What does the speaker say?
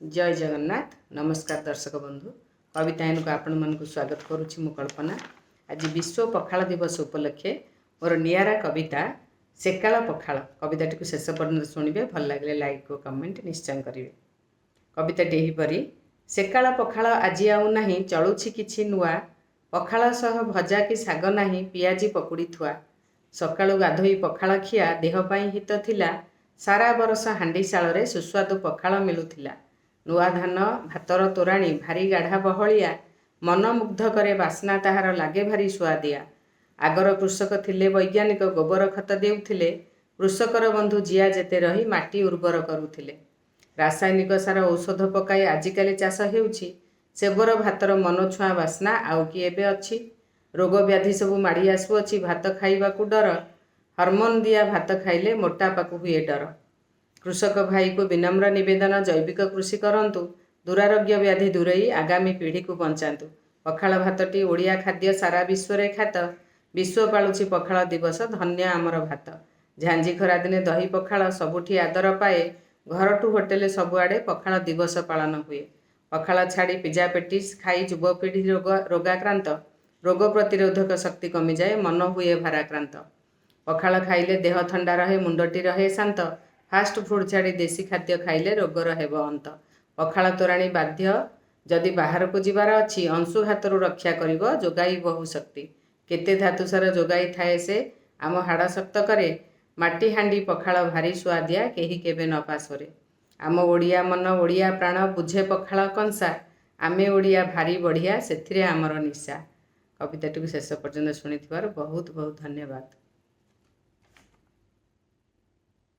ଜୟ ଜଗନ୍ନାଥ। ନମସ୍କାର ଦର୍ଶକ ବନ୍ଧୁ, କବିତାୟନକୁ ଆପଣମାନଙ୍କୁ ସ୍ୱାଗତ କରୁଛି ମୁଁ କଳ୍ପନା। ଆଜି ବିଶ୍ୱ ପଖାଳ ଦିବସ ଉପଲକ୍ଷେ ମୋର ନିଆରା କବିତା ସେକାଳ ପଖାଳ। କବିତାଟିକୁ ଶେଷ ପର୍ଯ୍ୟନ୍ତ ଶୁଣିବେ, ଭଲ ଲାଗିଲେ ଲାଇକ୍ ଓ କମେଣ୍ଟ ନିଶ୍ଚୟ କରିବେ। କବିତାଟି ଏହିପରି: ସେକାଳ ପଖାଳ ଆଜି ଆଉ ନାହିଁ, ଚଳୁଛି କିଛି ନୂଆ। ପଖାଳ ସହ ଭଜା କି ଶାଗ ନାହିଁ, ପିଆଜି ପକୁଡ଼ି ଥୁଆ। ସକାଳୁ ଗାଧୋଇ ପଖାଳ ଖିଆ ଦେହ ପାଇଁ ହିତ ଥିଲା। ସାରା ବରଷ ହାଣ୍ଡିଶାଳରେ ସୁସ୍ୱାଦୁ ପଖାଳ ମିଳୁଥିଲା। ନୂଆ ଧାନ ଭାତର ତୋରାଣି ଭାରି ଗାଢ଼ା ବହଳିଆ, ମନ ମୁଗ୍ଧ କରେ ବାସ୍ନା ତାହାର ଲାଗେ ଭାରି ସୁଆଦିଆ। ଆଗର କୃଷକ ଥିଲେ ବୈଜ୍ଞାନିକ, ଗୋବର ଖତ ଦେଉଥିଲେ। କୃଷକର ବନ୍ଧୁ ଜିଆ ଯେତେ ରହି ମାଟି ଉର୍ବର କରୁଥିଲେ। ରାସାୟନିକ ସାର ଔଷଧ ପକାଇ ଆଜିକାଲି ଚାଷ ହେଉଛି। ସେବର ଭାତର ମନଛୁଆଁ ବାସ୍ନା ଆଉ କି ଏବେ ଅଛି? ରୋଗ ବ୍ୟାଧି ସବୁ ମାଡ଼ି ଆସୁଅଛି, ଭାତ ଖାଇବାକୁ ଡର। ହରମୋନ୍ ଦିଆ ଭାତ ଖାଇଲେ ମୋଟାପାକୁ ହୁଏ ଡର। କୃଷକ ଭାଇକୁ ବିନମ୍ର ନିବେଦନ, ଜୈବିକ କୃଷି କରନ୍ତୁ। ଦୁରାରୋଗ୍ୟ ବ୍ୟାଧି ଦୂରେଇ ଆଗାମୀ ପିଢ଼ିକୁ ବଞ୍ଚାନ୍ତୁ। ପଖାଳ ଭାତଟି ଓଡ଼ିଆ ଖାଦ୍ୟ, ସାରା ବିଶ୍ୱରେ ଖ୍ୟାତ। ବିଶ୍ୱ ପାଳୁଛି ପଖାଳ ଦିବସ, ଧନ୍ୟ ଆମର ଭାତ। ଝାଞ୍ଜି ଖରାଦିନେ ଦହି ପଖାଳ ସବୁଠି ଆଦର ପାଏ। ଘରଠୁ ହୋଟେଲ ସବୁଆଡ଼େ ପଖାଳ ଦିବସ ପାଳନ ହୁଏ। ପଖାଳ ଛାଡ଼ି ପିଜା, ପେଟିସ୍ ଖାଇ ଯୁବପିଢ଼ି ରୋଗାକ୍ରାନ୍ତ। ରୋଗ ପ୍ରତିରୋଧକ ଶକ୍ତି କମିଯାଏ, ମନ ହୁଏ ଭାରାକ୍ରାନ୍ତ। ପଖାଳ ଖାଇଲେ ଦେହ ଥଣ୍ଡା ରହେ, ମୁଣ୍ଡଟି ରହେ ଶାନ୍ତ। ଫାଷ୍ଟ ଫୁଡ଼ ଛାଡ଼ି ଦେଶୀ ଖାଦ୍ୟ ଖାଇଲେ ରୋଗର ହେବ ଅନ୍ତ। ପଖାଳ ତୋରାଣି ବାଧ୍ୟ ଯଦି ବାହାରକୁ ଯିବାର ଅଛି। ଅଂଶୁଘାତରୁ ରକ୍ଷା କରିବ, ଯୋଗାଇ ବହୁ ଶକ୍ତି। କେତେ ଧାତୁସାର ଯୋଗାଇ ଥାଏ ସେ, ଆମ ହାଡ଼ ଶକ୍ତ କରେ। ମାଟି ହାଣ୍ଡି ପଖାଳ ଭାରି ସୁଆଦିଆ, କେହି କେବେ ନ ପାଶୋରେ। ଆମ ଓଡ଼ିଆ ମନ, ଓଡ଼ିଆ ପ୍ରାଣ ବୁଝେ ପଖାଳ କଂସା। ଆମେ ଓଡ଼ିଆ ଭାରି ବଢ଼ିଆ, ସେଥିରେ ଆମର ନିଶା। କବିତାଟିକୁ ଶେଷ ପର୍ଯ୍ୟନ୍ତ ଶୁଣିଥିବାରୁ ବହୁତ ବହୁତ ଧନ୍ୟବାଦ।